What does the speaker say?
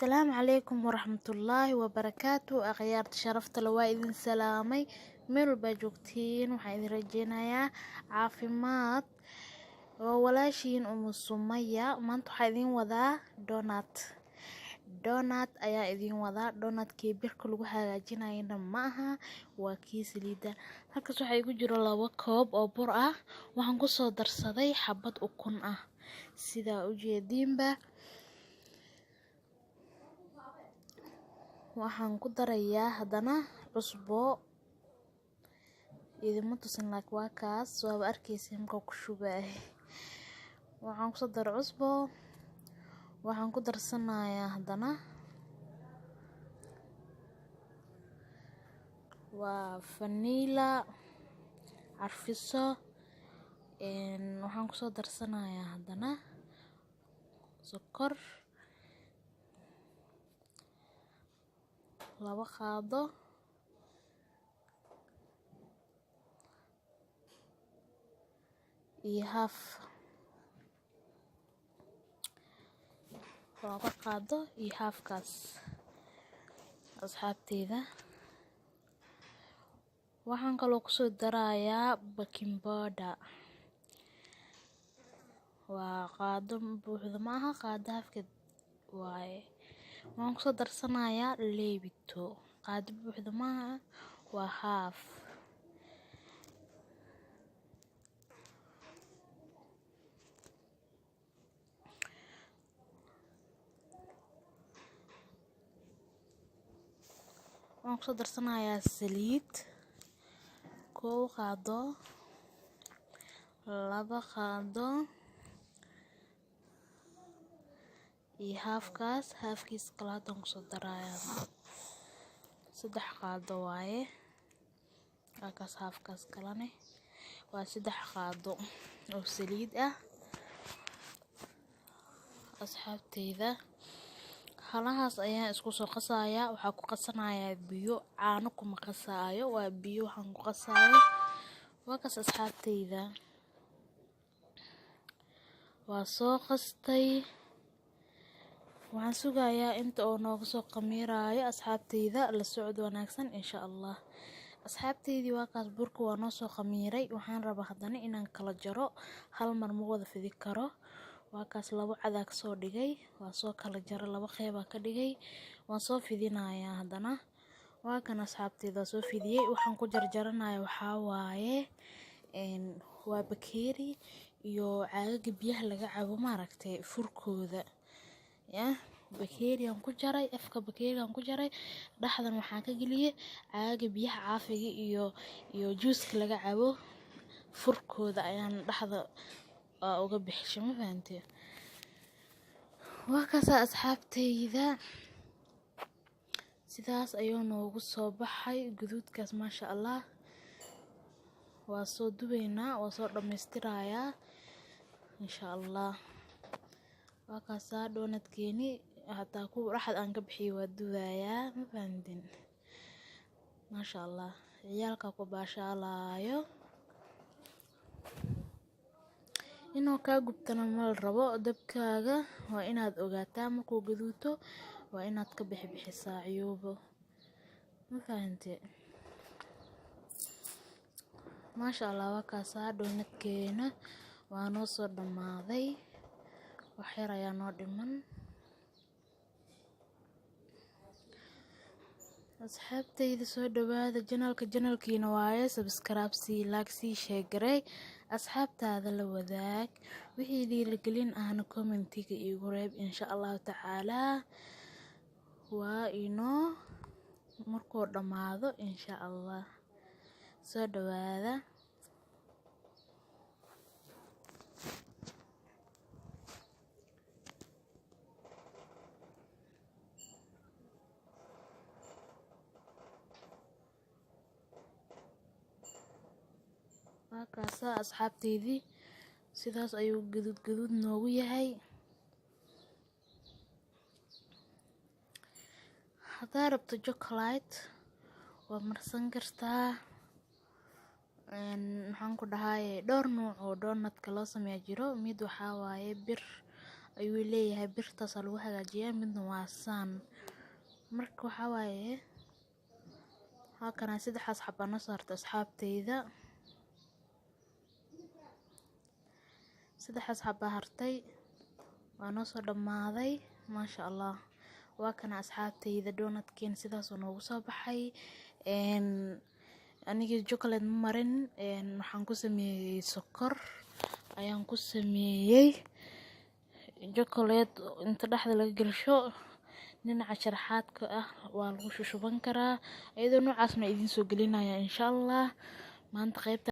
Asalaamu calaykum waraxmatullaahi wabarakaatu. Akhyaarta sharafta le, waa idin salaamay meel walbaa joogtiin. Waxaan idin rajeynayaa caafimaad. Waa walaashiin Umu Sumaya. Maanta waxaa idin wadaa donut. Donut ayaa idin wadaa. Donutkii birka lagu hagaajinayana ma aha, waa kii saliidda. Halkaas waxaa igu jiro 2 koob oo bur ah. Waxaan kusoo darsaday xabad ukun ah, sidaa ujeediinba. Waxaan ku darayaa haddana cusbo. Idinma tusin, laakiin waa kaas, waaba arkeysa markaa ku shubay. Waxaan kusoo daray cusbo. Waxaan ku darsanayaa haddana waa vanilla, carfiso. Waxaan kusoo darsanayaa haddana sokor 2 qaado iyo half, 2 qaado iyo halfkaas, asxaabteyda. Waxaan kaloo kusoo darayaa baking powder. Waa qaado buuxda maaha, qaado halfkeed waaye. Waxaan kusoo darsanayaa leebito, qaado buuxda maaha, waa half. Waxaan kusoo darsanayaa saliid, 1 qaado, 2 qaado iyo halfkaas. Halfkiis kale haddaan kusoo darayaa, 3 qaado waaye. Halkaas halfkaas kalene waa 3 qaado oo saliid ah. Asxaabteyda, halahaas ayaan isku soo qasayaa. Waxaa ku qasanayaa biyo, caano kuma qasaayo, waa biyo waxaan ku qasaayo. Waa kaas, asxaabteyda, waa soo qastay. Waxaan sugayaa inta oo nooga soo qamiiraayo. Asxaabteyda, la socod wanaagsan, insha Allah. Asxaabteydii, waa kaas, burka waa noo soo qamiiray. Waxaan rabaa haddana inaan kala jaro. Hal mar ma wada fidi karo. Waa kaas, labo cadaa kasoo dhigay, waa soo kala jaro, laba qeybaa ka dhigay. Waan soo fidinayaa haddana. Waa kan, asxaabteyda, waa soo fidiyey. Waxaan ku jarjaranaya waxaa waaye waa bakeeri iyo caagaga biyaha laga cabo, maaragtay, furkooda. Ya bakeeriyan ku jaray, afka bakeerigan ku jaray, dhexdan waxaan ka geliyey caagaga biyaha caafiga iyo juuska laga cabo furkooda ayaan dhexda uga bixishay. Ma fahantay? Waa kaasaa, asxaabteyda, sidaas ayuu noogu soo baxay guduudkaas, maasha Allah. Waa soo dubaynaa, waa soo dhammaystirayaa, insha Allah. Waa kaasaa donutkeeni. Hataa kuwa dhexda aan ka bixiyay waa dubayaa. Ma fahantin? Maasha Allah, ciyaalka ku baashaalaayo. Inuu kaa gubtana ma la rabo. Dabkaaga waa inaad ogaataa markuu gaduuto, waa inaad ka bixibixisaa ciyuubo. Ma fahante? Maasha Allah, waa kaasaa donutkeena, waa noo soo dhammaaday. Wax yar ayaa noo dhiman. Asxaabteyda, soo dhawaada channelka. Channelkiina waaye. Subscribe sii, like sii, share garey, asxaabtaada la wadaag. Wixii dhiirigelin ahna commentiga iigu reeb, insha Allahu tacaalaa. Waa inoo markuu dhammaado, insha Allah. Soo dhawaada. Waa kaasaa, asxaabteydii, sidaas ayuu gaduud gaduud noogu yahay. Haddaa rabto chocolate waa marsan kartaa. Maxaan ku dhahay, dhowr nuuc oo donutka loo sameeya jiro. Mid waxaa waaye bir ayuu leeyahay, birtaasaa lagu hagaajiyaa, midna waa saan. Marka waxaa waaye halkana saddexdaas xabaa noo saarta, asxaabteyda. Saddexdaas xabaa hartay, waa noo soo dhammaaday, maasha Allah. Waa kana, asxaabteyda, donutkeena sidaasoo noogu soo baxay. Aniga chocolate ma marin, waxaan ku sameeyey sokor ayaan ku sameeyey. Chocolate inta dhexda laga gelsho, dhinaca sharaxaadka ah waa lagu shushuban karaa. Iyadoo noocaasna idiin soo gelinaya, insha Allah, maanta qaybta.